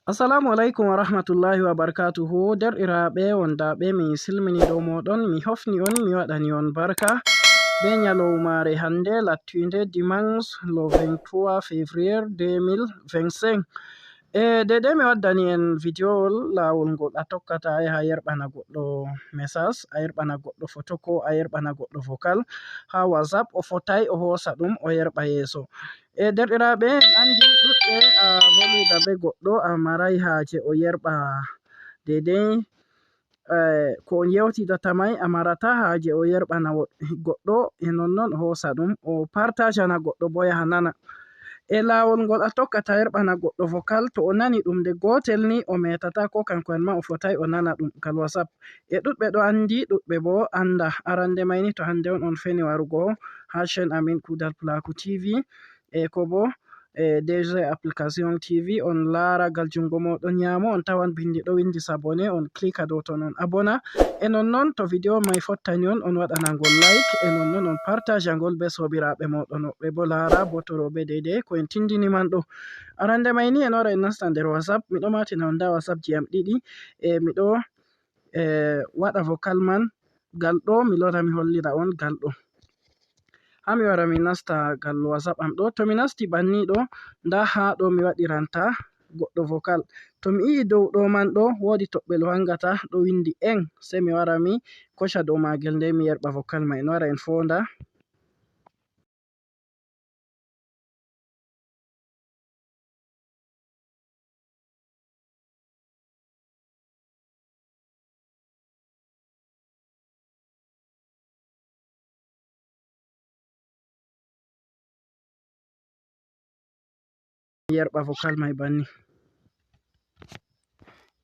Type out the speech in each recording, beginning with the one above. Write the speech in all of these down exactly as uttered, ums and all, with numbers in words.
Assalamu alaikum wa rahmatullahi wa barakatuhu. Derɗiraaɓe wondaaɓe, mi silmini dow mooɗon, mi hofni on, mi waɗani on barka be nyalowmaare hannde lattiinde dimanche le vingt-trois février deux mille vingt-cinq. E deydey mi waddani en vidéowol laawol ngol a tokkata a yaha yerɓana goɗɗo message, a yerɓana goɗɗo photo ko a yerɓana goɗɗo vocal haa WhatsApp, o fotay o hoosa ɗum o yerɓa yeeso. E derɗiraaɓe, en anndi ɗuɗɓe a volwida be goɗɗo a maray haaje o yerɓa deydey, eh, ko on yewtidata may a marata haaje o yerɓana wo-, goɗɗo, e nonnon o hoosa ɗum o partagana goɗɗo bo yaha nana. E laawol ngol a tokkata yerɓana goɗɗo vocal, to o nani ɗum nde gootel ni o metata ko kanko en ma o fotay o nana ɗum gal WhatsApp. E ɗuɗɓe ɗo anndi, ɗuɗɓe bo annda. Arande may ni to hannde on on feni warugo haa chaîne amin Kuudal Pulaaku T V, e ko bo e D G Application T V, on laara gal junngo mooɗon nyaamo, on tawan binndi ɗo winndi s'abonner, on klika dow ton on abona. E nonnon to vidéo may fottani on, on waɗana ngol like, e nonnon on partaja ngol be soobiraaɓe mooɗon woɓɓe bo laara bo torooɓe deydey ko en tindini man ɗo. Arande may ni en wara en nasta nder WhatsApp, miɗo maatina on nda WhatsApp ji am ɗiɗi, e miɗo e waɗa vocal man gal ɗo, mi lora mi hollira on gal ɗo. Haa mi wara mi nasta gal WhatsApp am ɗo. To mi nasti banni ɗo, nda haa ɗo mi waɗiranta goɗɗo vocal. To mi i'i dow ɗo man ɗo, woodi toɓɓel wangata ɗo windi en, sey mi wara mi koca dow maagel nde mi yerɓa vocal may. En wara en foonda. Yerɓa vocal may banni.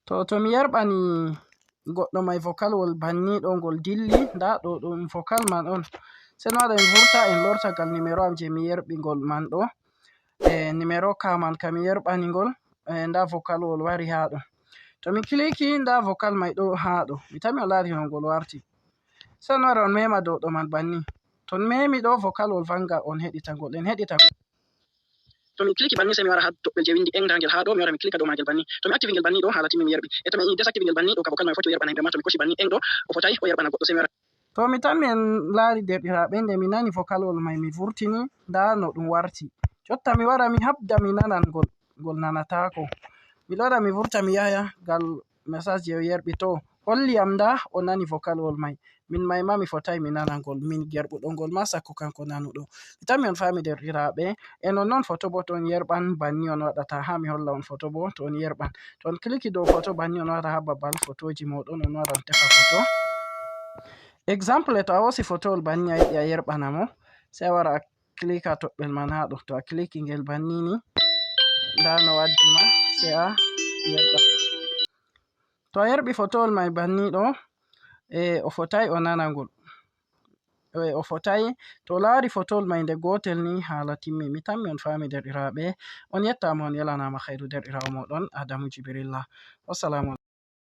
To, to mi yerɓani goɗɗo may vocal wol banni ɗo ngol dilli, nda ɗo ɗum vocal man on. Sey no waɗa en vurta, en lorta gal numéro am je mi yerɓi ngol man ɗo. E numéro ka man ka mi yerɓani ngol, e nda vocal wol wari haa ɗo. To mi kliki, nda vocal may ɗo haa ɗo. Mi tami on laari no ngol warti. Sey no waɗa on mema dow ɗo man banni. To on memi ɗo vocal wol vanga on heɗita ngol. En heɗita. To mi kliki banni, sey mi wara haa toɓɓel je windi en, nda ngel haa ɗo, mi wara mi klika dow maagel banni. To mi activi ngel banni ɗo, haala timmi mi yerɓi. E to mi désactivi ngel banni ɗo, ka vocal may foti o yerɓana yimɓe, ma to mi koci banni en ɗo, o fotay o yerɓana goɗɗo, sey mi wara. To mi tammi en laari derɗiraaɓe, nde mi nani vocal wol may mi vurtini, nda no ɗum warti. Jotta mi wara mi habda mi nana ngol, ngol nanataako. Mi lora mi vurta mi yahya gal message je o yerɓi to. Holli yam nda o nani vocal wol may. Min may ma mi fotay mi nana ngol, min yerɓuɗo ngol ma sakko kanko nanuɗo. Mi tammi on faami derɗiraaɓe. E nonnon foto bo to on yerɓan banni on waɗata. Haa mi holla on foto bo to on yerɓan. To on kliki dow foto banni on wara haa babal fotoji mooɗon on wara on tefa foto. Exemple, to a hoosi fotowol banni a yiɗi a yerɓana mo, sey a wara a klika toɓɓel man haa ɗo. To a kliki ngel banni ni, nda no waddi ma, sey a yerɓa. To a yerɓi fotowol may banni ɗo, e o fotay o nana ngol. E o fotay, to o laari fotowol may nde gootel ni, haala timmi. Mi tammi on faami derɗiraaɓe. On yettaama, on yelanama khayru, derɗiraawo mooɗon Adamu Jibrilla. Wassalamu.